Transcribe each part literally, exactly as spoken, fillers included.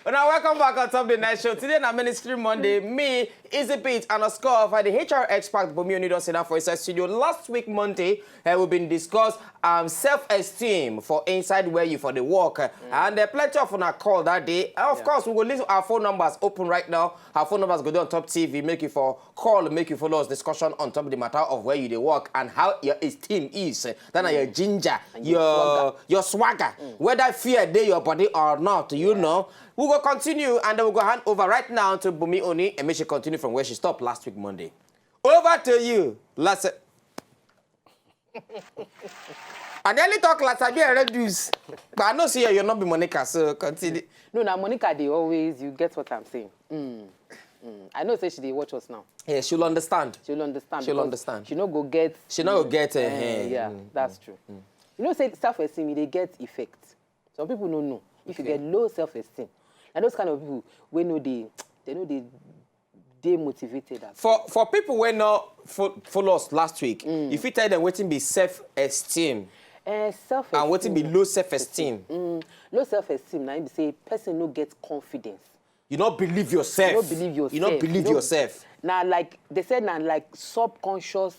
Now, welcome back on top of the night show. Today na Ministry Monday. Me, Easy Beat, and a score for the H R expert, Bumi Oni, don sit down for inside studio. Last week, Monday, eh, we been discuss, um, self-esteem for inside where you for the work. And, uh, plenty of una call that day. And of course, we will leave our phone numbers open right now. Our phone numbers go down top T V, make you for call, make you follow us discussion on top of the matter of where you dey work and how your esteem is. Then your ginger, your swagger. Whether fear dey your body or not, you know. We go continue and then we go hand over right now to Bumi Oni and make she continue from where she stopped last week Monday. Over to you, Lasse. I nearly talk like I be a reduce, but I know say you not be Monica, so continue. No, now Monica, they always, you get what I'm saying. Mm. Mm. I know say she dey watch us now. Yeah, she'll understand. She'll understand. She'll because understand. She no go get. She no go get, eh, eh, eh, yeah, mm, that's mm, true. Mm. You know, say self-esteem, they get effect. Some people don't know. If you okay. Get low self-esteem, and those kind of people, we know they, they know they, they motivated. As for, for people who not fo-, follow us last week, mm, if you tell them waiting be self-esteem, uh, self-esteem and waiting be low self-esteem. Mm. Low self-esteem, now you say person no get confidence. You not believe yourself. You not believe yourself. You not believe you know, yourself. Now, like they said, now like subconscious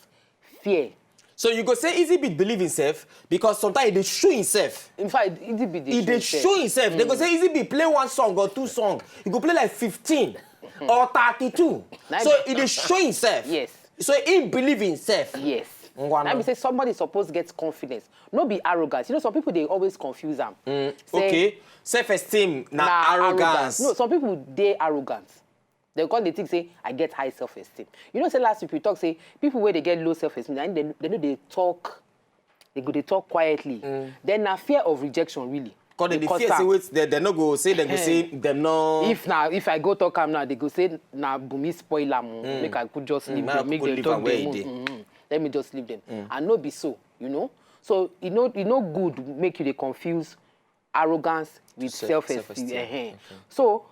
fear. So you go say Easy Beat believe himself because sometimes he dey show himself. In fact, Easy Beat dey he show dey himself. Show himself. Mm. They go say Easy Beat play one song or two song. He go play like fifteen or thirty-two. So he dey show himself. Yes. So he believe himself. Yes. Let me say somebody supposed get confidence. No be arrogance. You know, some people they always confuse them. Mm, say, okay. Self-esteem na arrogance. No, some people they arrogant. They call the thing say I get high self-esteem. You know, say last week we talk say people where they get low self-esteem, and they, they know they talk, they go they talk quietly. Mm. Then na fear of rejection really. Because they fear say wait, they, they no go say they go say them no. If now if I go talk am now, they go say na Bumi spoil am. Mm. Make I could just leave them. Make them talk them. Mm-hmm. Let me just leave them. Mm. And no be so, you know. So you know, you know good make you they confuse arrogance with self-esteem. Self-esteem. Uh-huh. Okay. So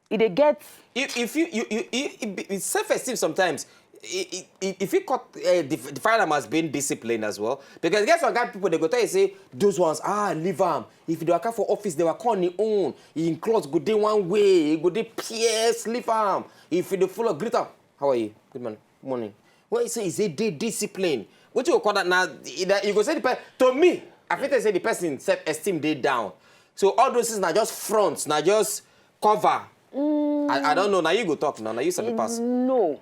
e dey get. If, if you, you, you, you, you self-esteem sometimes, if you cut uh, define them as being disciplined as well, because get some kind of people they go tell you say those ones ah leave them. If they waka for office they were on their own. In clothes go dey one way, go dey pierce, leave them. If you dey follow greet them, how are you? Good morning. Morning. Well, you say is a day discipline. What you call that now? You go say the person to me. I feel say the person self-esteem dey down. So all those things now just fronts, now just cover. Mm. I, I don't know. Now you go talk now. Now you sabi pass. No,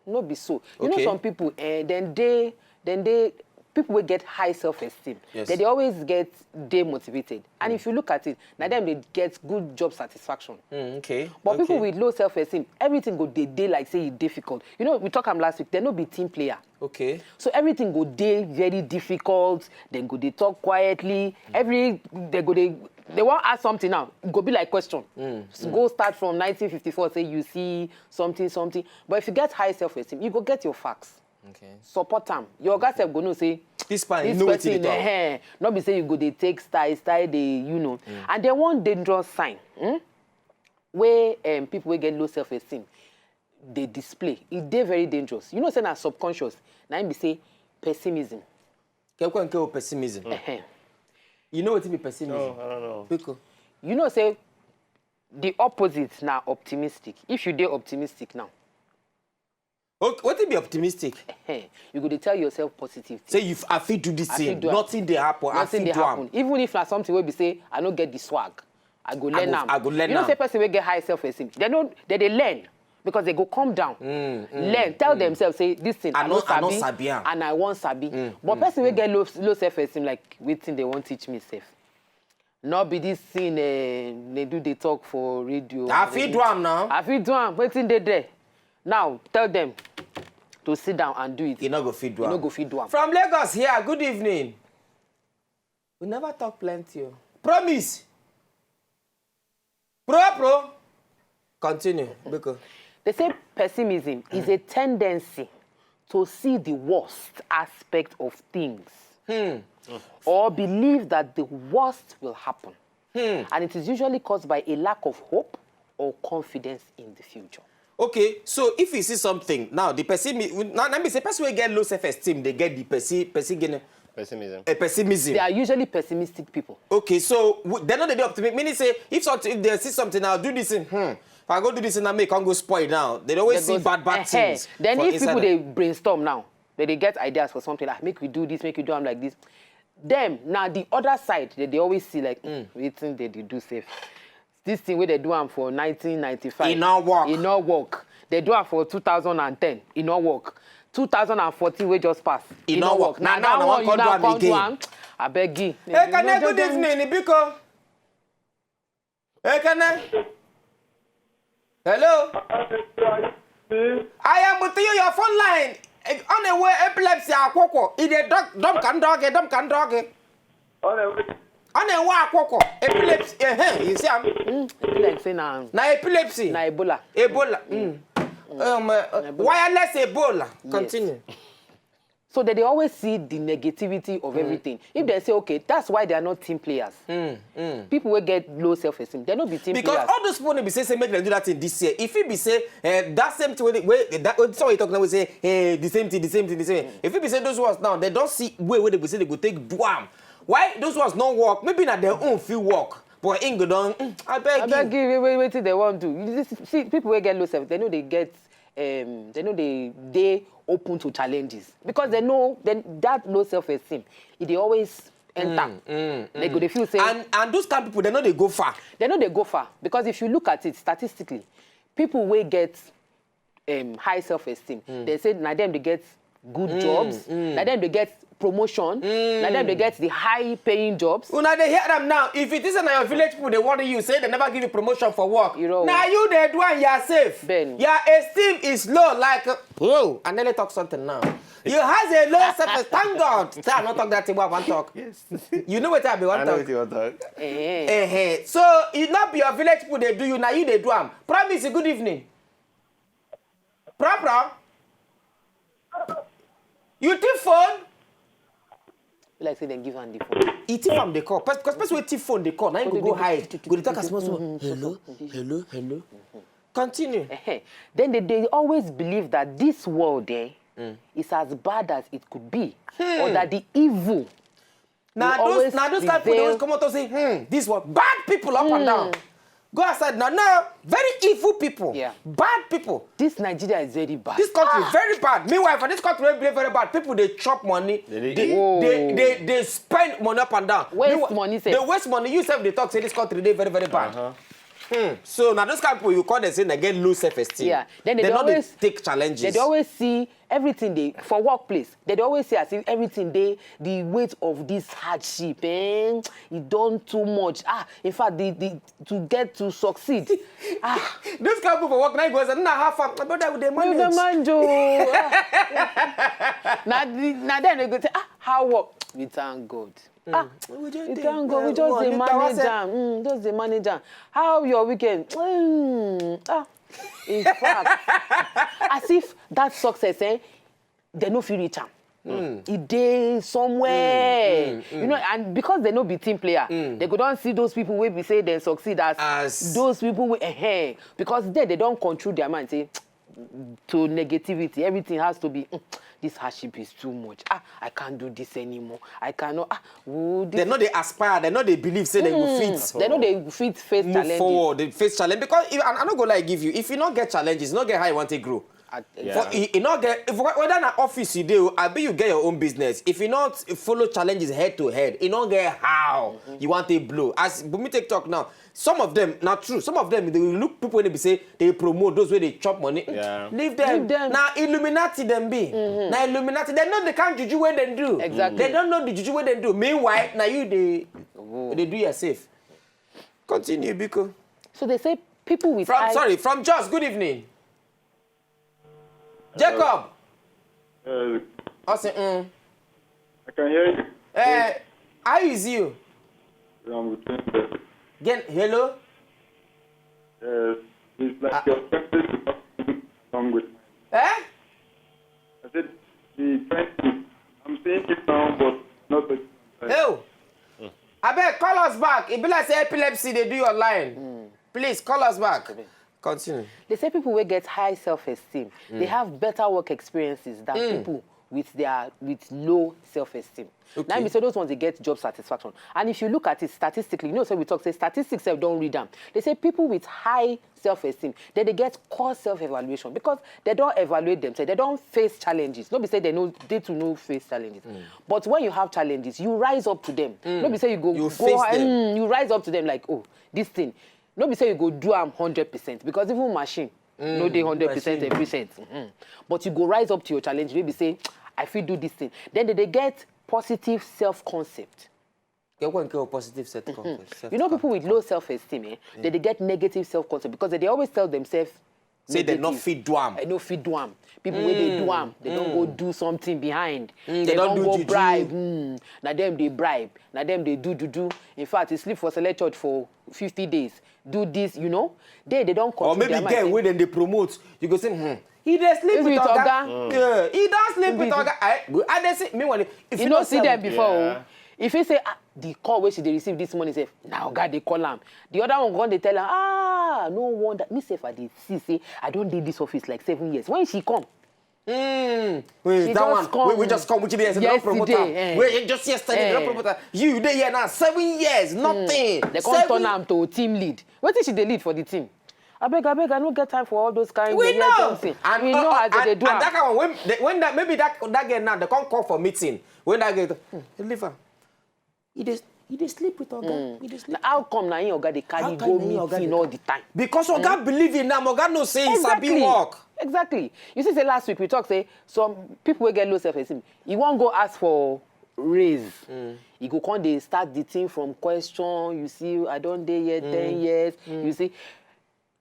no be so. You okay. Know some people, eh, then they, then they, people will get high self-esteem. Yes. Then they always get demotivated. And mm. If you look at it, now them they get good job satisfaction. Mm, okay. But okay. People with low self-esteem, everything go they, they like say it difficult. You know, we talk am last week. They no be team player. Okay. So everything go dey very difficult. Then go they talk quietly. Mm. Every they go they they want ask something now. Go be like question. Mm. So mm. Go start from nineteen fifty-four. Say you see something something. But if you get high self-esteem, you go get your facts. Okay. Support am. Your guy self go know say this person, this person, eh, not be say you go they take style style they you know. Mm. And then one dangerous sign. Hmm? Where um, people will get low self-esteem. They display. It dey very dangerous. You know say na subconscious. Na im be say pessimism. Kekwe nke o pessimism. Uh-huh. You know what be pessimism? No, I don't know. Because you know say the opposite na optimistic. If you dey optimistic now. Okay, what be optimistic? Uh-huh. You go to tell yourself positive things. Say you I fit do this thing. Nothing they happen. Nothing they happen. Even if na something will be say I no get the swag. I go learn am. I go learn am. You know say person will get high self-esteem. They know that they learn. Because they go come down, mm, mm, learn, tell mm. Themselves say this thing I, I no sabi, sabi and I won't sabi. Mm, but mm, person will mm. Get low, low self-esteem like waiting they won't teach me self. Not be this thing uh, they do they talk for radio. I feel do am now. I feel do am waiting they there. Now tell them to sit down and do it. You no go feed do am. You no go feed do am. From Lagos here, good evening. We never talk plenty. Oh. Promise. Pro, pro. Continue, because they say pessimism is a tendency to see the worst aspect of things hmm. Or believe that the worst will happen. Hmm. And it is usually caused by a lack of hope or confidence in the future. Okay, so if you see something now, the person now let me say person will get low self-esteem, they get the person person getting Pessimism. A pessimism. They are usually pessimistic people. Okay, so w- they're not the optimistic. Meaning, say if something, if they see something, I'll do this thing. Hmm. If I go do this thing, I may can't go spoil now. They always see Goes- bad bad Eh, things. Then for if inside people them. They brainstorm now, they, they get ideas for something like make we do this, make we do am like this. Them now the other side, they, they always see like mm, wetin they dey do safe. This thing wey they do am for nineteen ninety-five. E no work. E no work. They do am for two thousand and ten. E no work. two thousand and fourteen wey just pass. E no work. Na Na now that na one wan you come do now am come do again. am. Abeg. Ekene, good evening, Ibiko. Ekene. Hello. I am with you. Your phone line. Eh, on the way, epilepsy, akwụkwọ. It a dog, dumb can dog, dumb can dog. On the way, akwụkwọ. Epilepsy. Eh, you see, I'm Mm, e be like say na na epilepsy. Na Ebola. Ebola. Mm. Um, uh, wireless Ebola. Continue. So they, they always see the negativity of everything. If they say, okay, that's why they are not team players. People will get low self-esteem. They're not be team Because players. All those people wey be say say make dem do that thing this year. If it be say eh, that same thing wey wey that wey somebody talk now we say hey the same thing the same thing the same. If it be say those ones now they don't see way wey they be say they go take do am. Why those ones no work? Maybe na their own fit work. But im go don mm, I beg I beg you. you, wait, wait, wait till they won't do. You just see, people will get low self. They know they get, um, they know they they open to challenges because they know then that low self-esteem, it they always enter. They go they feel say And and those kind of people they know they go far. They know they go far because if you look at it statistically, people will get um, high self-esteem. They say na them they get good jobs, na them they get promotion, na them they get the high-paying jobs. Una dey hear am now. If it is na your village people dey worry you say they never give you promotion for work. You know. Na you dey do am yourself. Ben. Your esteem is low like. Oh, I nearly talk something now. You has a low self esteem. Thank God. Say I no talk that thing wey I wan talk. You know what I be I wan know talk. What you want to talk. Eh. Eh, eh. So it not be your village people dey do you, na you dey do am. Promise, good evening. Pro pro. You thief phone? Like say they give am the phone. E thief am dey call. Because person wey thief phone dey call, na him go go hide. Go dey talk as small small. Hello, hello, hello. Continue. Ehen. Then they, they always believe that this world eh, is as bad as it could be, or that the evil Na will those always na those kind people dey prevail. Always come out to say, hmm, this one bad people up and down. Go outside now. Now, very evil people. Yeah. Bad people. This Nigeria is very bad. This country is very bad. Meanwhile, for this country wey be very bad, people dey chop money. They dey They eat. Oh. they they they spend money up and down. Waste Meanwhile, money sef. They waste money. You sef dey talk say this country dey very very bad. Uh-huh. Hmm. So now those kind of people you call them say they get low self esteem. Yeah. Then they They dey no dey always take challenges. They dey always see everything dey for workplace. They dey always see as if everything dey the weight of this hardship. Eh? E don too much. Ah, in fact, the the to get to succeed. Ah, Those kind of people for work now you go say, nah, how far? My brother, we dey we dey manage. manage o. Ah. Na the- na then they go say, ah, how work? We thank God. Ah, We just we dey- thank God. We uh, just we dey need manage ourselves. am. Mm, just dey manage am. How your weekend? Mm, ah, in fact, as if that success, eh, they no fit reach am. E dey somewhere, you know, and because they no be team player, they go don see those people wey be say dem succeed as, As those people wey eh, because then they don control their mind say to negativity, everything has to be mm, this hardship is too much. Ah, I can't do this anymore. I cannot. Ah, oh, this They no dey aspire. They no dey believe say they go fit. They no dey fit face Move challenges. Forward, they face challenge because if, and I no go lie give you. If you no get challenges, no get how you want to grow. At- Yeah. For e, e no get if whether na office you dey, o, abi you get your own business. If you not follow challenges head to head, e no get how you want to blow. As Bumi take talk now, some of them na true. Some of them they will look people wey be say they promote those wey dey chop money. Mm, Yeah. Leave them. Leave them. Na Illuminati them be. Na Illuminati. They know the kind juju wey dem do. Exactly. They don't know the juju wey dem do. Meanwhile, na you dey dey do yourself. Continue, Biko. So they say people with From high- sorry, from Jos. Good evening, Jacob. Uh, I say, mm, I can hear you. eh, how is you? I'm with you. Again, hello. Uh, it's like your sentence is not along with mine. Eh? I said the sentence. I'm saying it now, but not the. Hey, abeg call us back. E be like say epilepsy dey do your line. Please call us back. Continue. They say people wey get high self-esteem, they have better work experiences than people with their with low self-esteem. Now, Okay. be say those ones, they get job satisfaction. And if you look at it statistically, you know, so we talk say statistics sef don read am. They say people with high self-esteem, then they get poor self-evaluation because they don't evaluate themselves. They don't face challenges. No be say they no they too no face challenges. But when you have challenges, you rise up to them. No be say you go You go face high- them. mm, you rise up to them like, oh, this thing. No be say you go do am hundred percent because even machine no dey hundred percent machine. every cent. Mhm. But you go rise up to your challenge. Maybe say, I fit do this thing. Then they, they get positive self-concept. Get one get a positive self concept. You know, people with low self-esteem, eh, they, they get negative self-concept because they, they always tell themselves Say they not negative. fit do am. I no fit do am. People wey dey do am, they don't go do something behind. Mm, they don't don't do go juju. Bribe. Mm, na them they bribe. Na them they do do do. In fact, he sleep for select church for fifty days. Do this, you know. They they don't control Or maybe their girl mind. Wey dem dey promote, you go say, hmm, he dey sleep Sleep with with oga. Oga. Yeah, he don sleep with Busy. Oga. I, I dey see. Meanwhile, if You you no no see sell- them before. Yeah. Oh. If you say, ah, the call wey she dey receive this morning sef, na oga dey call am. The other one go dey tell am, ah, no wonder. Me sef, I dey see say I don dey this office like seven years. When she come, Mm. Wait, She that just one. Come Wait, we just come. Which day? They don't promote yesterday, her. eh. Wait, just yesterday. They don't Eh. Promote her. You dey here now. Seven years, nothing. They come Seven- turn am to team lead. Wetin she dey lead for the team? Abeg, abeg, I no get time for all those kind We yeye know. dancing. And, We know uh, as they and, dey do and am. That kind of when, the, when that maybe that that girl now they come call for meeting. When that girl, hmm, leave her. He dey he dey sleep with oga. He dey sleep. How come na him oga dey How carry can go na him oga meeting dey all carry- the time? Because oga believe in am, oga know say he sabi Exactly. Work. Exactly. You see, say last week we talk say some people wey get low self-esteem, he wan go ask for raise. He go come dey start the thing from question. You see, I don dey here ten years. You see,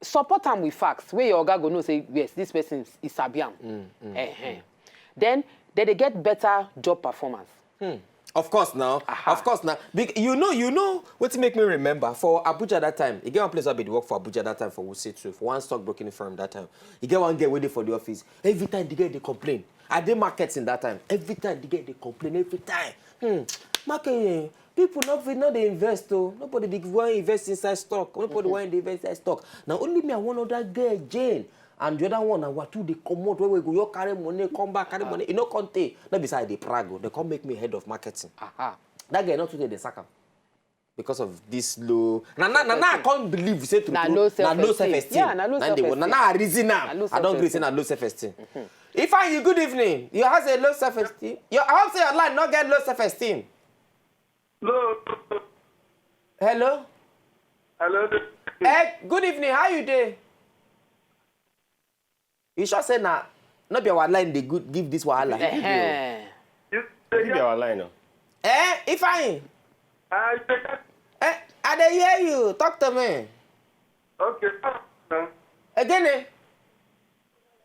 support am with facts wey your oga go know say yes, this person is sabi am. Ehen. Then they dey get better job performance. Of course now. Of course now. Bec- you know, you know what make me remember for Abuja that time. You get one place I be dey work for Abuja that time for Wuse too. For one stockbroking firm that time. You get one girl waiting for the office. Every time the girl they complain. I dey marketing that time. Every time the girl they complain. Every time. Hmm. Market, eh, people not fit not they invest though. Nobody dey want invest inside stock. Nobody want to invest inside stock. Now only me and one other girl, Jane. And the other one, our two they come out where we go. You carry money, come back, carry money. You know, conte. Not beside the Prago. They come make me head of marketing. Aha. That girl not today they sack am because of this low. Na na na na I can't believe say to Na to- low na low self-esteem. Self-esteem. Yeah, na low Na dey- self-esteem. Na na reason am. Na low I don't agree say self-esteem. Na low self-esteem. Ifeanyi, good evening. You has a low self-esteem. You, I hope say your line not get low self-esteem. Hello. Hello. Hello. Eh, good evening. How you dey? You sure say na not be our line they good give this wahala. Ehen. You Give you our line now. Eh, Ifeanyi. I Eh, I dey hear you. Talk to me. Okay. Again, eh?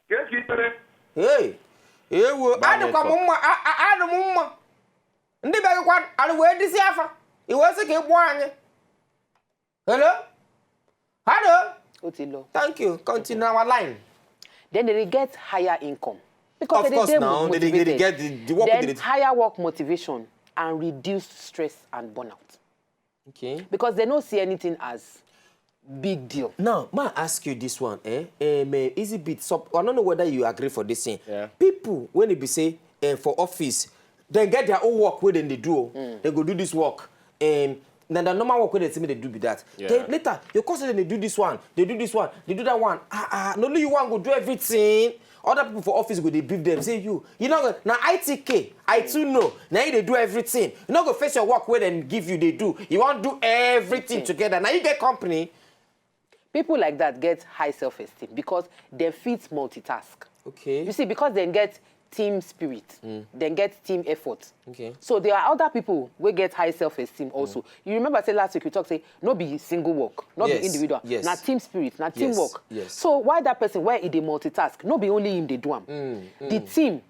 Get it. Hey. Hey, wo. Bad Adịkwa m network. Mma. A- a- Adị m mma. Ndị be gị kwa, adị wee dịsị afa. I wee sị ka ị kpọọ anyị. Hello? Hello? Ó ti lọ. Thank you. Continue our line. Then they dey get higher income because Of they course dey now, they, they, they motivated. Get the, the work Then they dey- higher work motivation and reduced stress and burnout Okay. Because they no see anything as big deal. Now, ma ask you this one, eh? Um, eh, easy bit. So, I don't know whether you agree for this thing. Yeah. People, when they be say eh, for office, then get their own work where then they do. They go do this work. Um, then the normal work where they tell me they do be that. Yeah. Then later, you call say they do this one, they do this one, they do that one. Ah, ah, no, only you one go do everything. Other people for office go they beef them. Say you, you know, now I T K, I too know. Now you they do everything. You not go face your work where then give you they do. You want do everything together. Now you get company. People like that get high self-esteem because they fit multitask. Okay. You see, because they get team spirit, they get team effort. Okay. So there are other people who get high self-esteem also. You remember say last week we talk say no be single work, not Yes, be individual. Yes. Na team spirit, na Yes, teamwork. Yes. So why that person where e dey multitask, no be only him dey do am. The team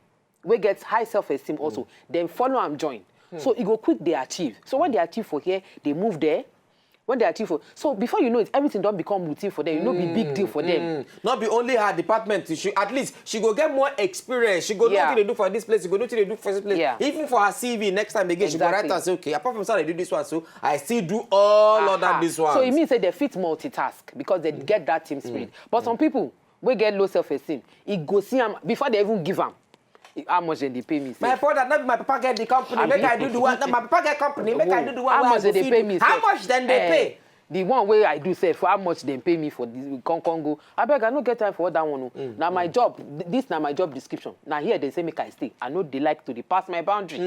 wey get high self-esteem also, then follow am join. So e go quick dey achieve. So when they achieve for here, they move there. When they achieve for so before you know it, everything don't become routine for them. You know, be big deal for them. Mm. Not be only her department. She at least she go get more experience. She go know Yeah. what they do for this place. She go know what they do for this place. Yeah. Even for her C V next time again, she go write Exactly. And say, okay, apart from say I do this one, so I still do all Aha. other this one. So it means say they fit multitask because they get that team spirit. But some people wey get low self-esteem, e go see am before they even give am. How much dem dey pay me my sef? Brother, no be my papa get the company, make I do the work. No, my papa get company, make I do the work. How Wey I much go dem dey fit pay do. me How sef? Much dem dey Eh, pay? The one wey I do sef, how much dem pay me for this con con go? Abeg, I no get time for all that one o. Na my job, th- this na my job description. Na here dem say make I stay. I no dey like to dey pass my boundary.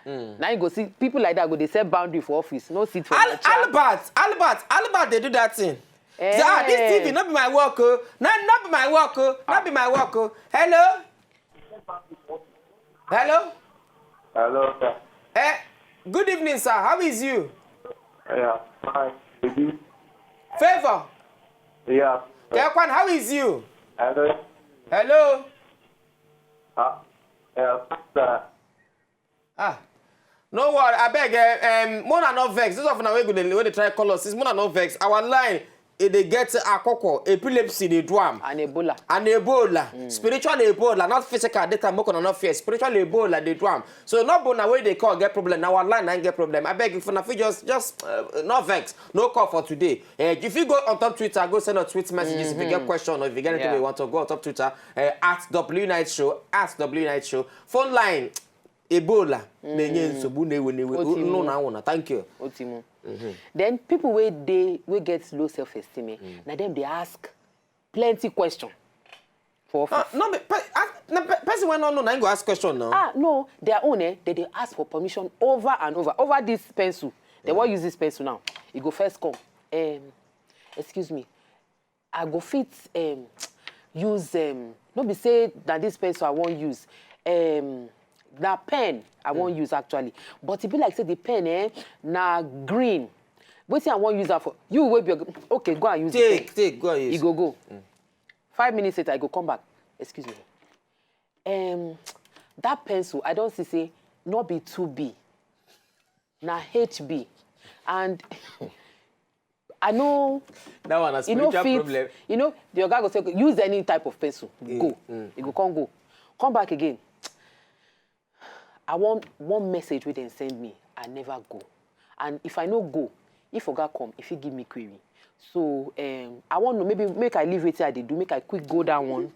Na you go see people like that go dey set boundary for office, no seat for my Al- chair. Albert, Albert, Albert dey do that thing. Say, ah, this Eh. T V no be my work o. No, no be my work o. No be my work o. Hello? Hello? Hello, sir. Eh, good evening, sir. How is you? Yeah, fine. Baby. Favor. Yeah. Kekwan, how is you? Hello. Hello? Ah, yeah, sir. Ah. No worry, abeg, eh, um, Mona no vex. Those of una wey go dey wey dey try call us, since Mona no vex, our line e dey get akoko, epilepsy dey do am. And Ebola. And Ebola, spiritual Ebola, not physical. That time, make una no fear. Spiritual Ebola dey do am. So no be una wey dey call get problem. Na our line na get problem. Abeg, if una fit just just uh, no vex, no call for today. Uh, if you go on top Twitter, go send us tweet messages. If you get question or if you get anything Yeah. You want to go on top Twitter uh, at W Night Show, at W Night Show. Phone line, Ebola na-enye nsogbu na-ewe na-ewe. Otu Unu na anwụna. Thank you. Otimu. Then people wey dey wey get low self-esteem, eh, na dem dey ask plenty question for office. Uh, no, be- pe- ah, na pe- person wey no know na him go ask question now. Ah, no, their own, eh, they dey ask for permission over and over. Over this pencil. They wan use this pencil now. E go first come. Um, excuse me. I go fit um, use, um, no be say na this pencil I wan use. Um, na pen I wan use actually. But e be like say the pen, eh, na green. Wetin I wan use am for? You wey be oga, okay, go and use the pen. Take, take, go and use. E go go. Five minutes later, I go come back. Excuse me. Um, that pencil, I don see say no be two B, na H B, and I no, That one na e no spiritual fit, problem. You know, the oga go say, "Use any type of pencil, go." E go come go, come back again. I want one message wey dem send me, I never go. And if I no go, if oga come, if he give me query. So um, I wan know, maybe make I leave wetin I dey do, make I quick go that one.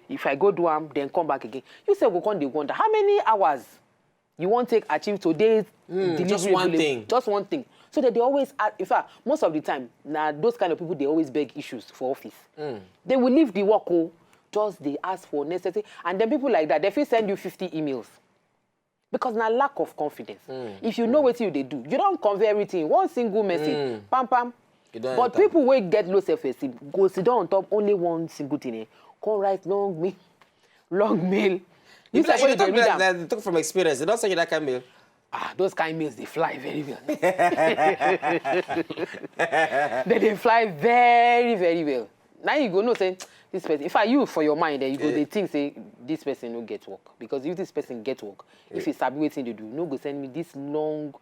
If I go do am, then come back again. You sef go come dey wonder how many hours you wan take achieve today. Just one thing. Just one thing. So they dey always ask, in fact, most of the time, na those kind of people dey always beg issues for office. They will leave the work o, just dey ask for necessary. And then people like that, they fit send you fifty emails. Because na lack of confidence. If you know wetin you dey do, you don convey everything, one single message, pam pam. You don But enter. People wey get low self-esteem go sit down on top only one single thing, eh? Come write long mail, long mail. You Like, sef wey you you dey talk read like am. That, talk from experience. They don't send you that kind of mail. Ah, those kind mails dey fly very well. They dey fly very, very well. Now you go know say this person. In fact, you for your mind, eh, you go Eh. dey think say this person no get work, because if this person get work, if he sabi wetin dey do, no go send me this long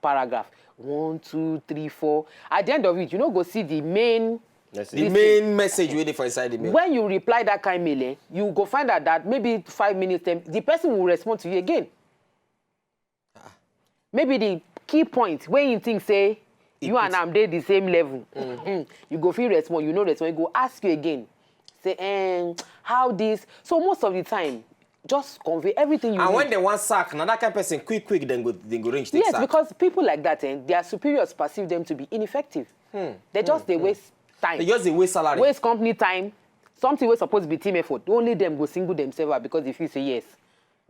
paragraph, one, two, three, four. At the end of it, you no go see the main. The main message wey dey for inside the mail. When you reply that kind mail, eh, you go find out that maybe five minutes time, the person will respond to you again. Maybe the key point wey you think say you and am dey the same level, you go fit respond, you no respond, e go ask you again, say, um, "How this?" So most of the time, just convey everything you And need. When they want sack, now that kind of person quick, quick, then go, then go range take Yes, sack. Because people like that, eh, their superiors perceive them to be ineffective. They just dey waste time. They just dey waste salary. Waste company time. Something wey suppose be team effort. Only them go single themselves out because they feel say yes.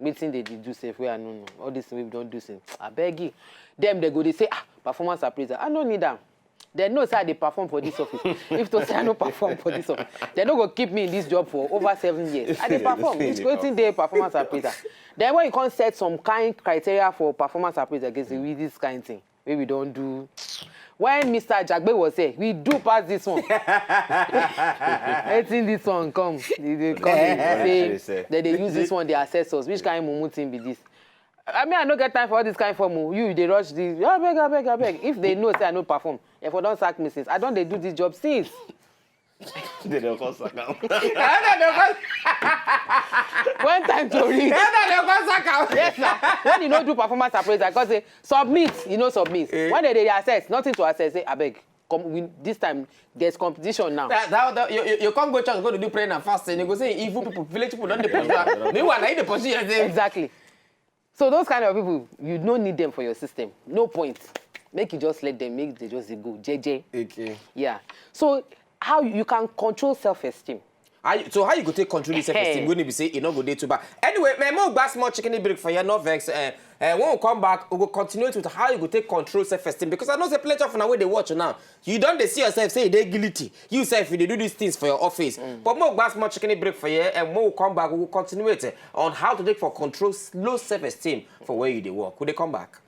Wetin they dey do sef wey I no know. All this thing wey we don do since. I beg you. Them they go dey say, "Ah, performance appraiser. I no need am." They know say I dey perform for this office. If to say I no perform for this office, they no go keep me in this job for over seven years. I dey perform. Which wetin dey performance appraiser? Then when you come set some kind criteria for performance appraiser, they say, "We this kind thing wey we don do." When Mister Jagbe was here, we do pass this one. Wetin this one come? They dey come dey say they dey use this one, they assess us. Which kind mumu thing be this? I mean, I no get time for all this kind form o. You, you dey rush this. Abeg, abeg, abeg. If they know say I no perform, they for don sack me since. I don dey do this job since. They don't come sack am. When time to reach. Yes, sir. When you no do performance appraisal, because say submit, you no submit. When they dey assess, nothing to assess. Say, "Abeg, com- we, this time there's competition now. That, that, that, you, you, you can't go church, go to do prayer and fasting. You go say evil people, village people don't dey pursue. Meanwhile, na you dey pursue yourself. Exactly. So those kind of people, you don't need them for your system. No point. Make you just let them, make they just dey go jeje. Okay. Yeah. So how you can control self-esteem? How you, so how you go take control this self-esteem? Hey. When you be say you no go dey too bad. Anyway, man, more gbas small chicken break for you, no vex. Uh, uh, when we come back, we go continue with how you go take control self-esteem, because I know say plenty of una wey dey watch now, you don dey see yourself say you dey guilty. You sef, you dey do these things for your office. But more gbas small chicken break for you, and when we come back, we will continue it, uh, on how to take for control s- low self-esteem for where you dey work. We dey come back.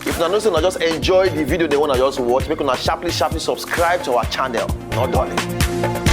If una know say una just enjoy the video, they wanna just watch, make una sharply, sharply subscribe to our channel. No darling.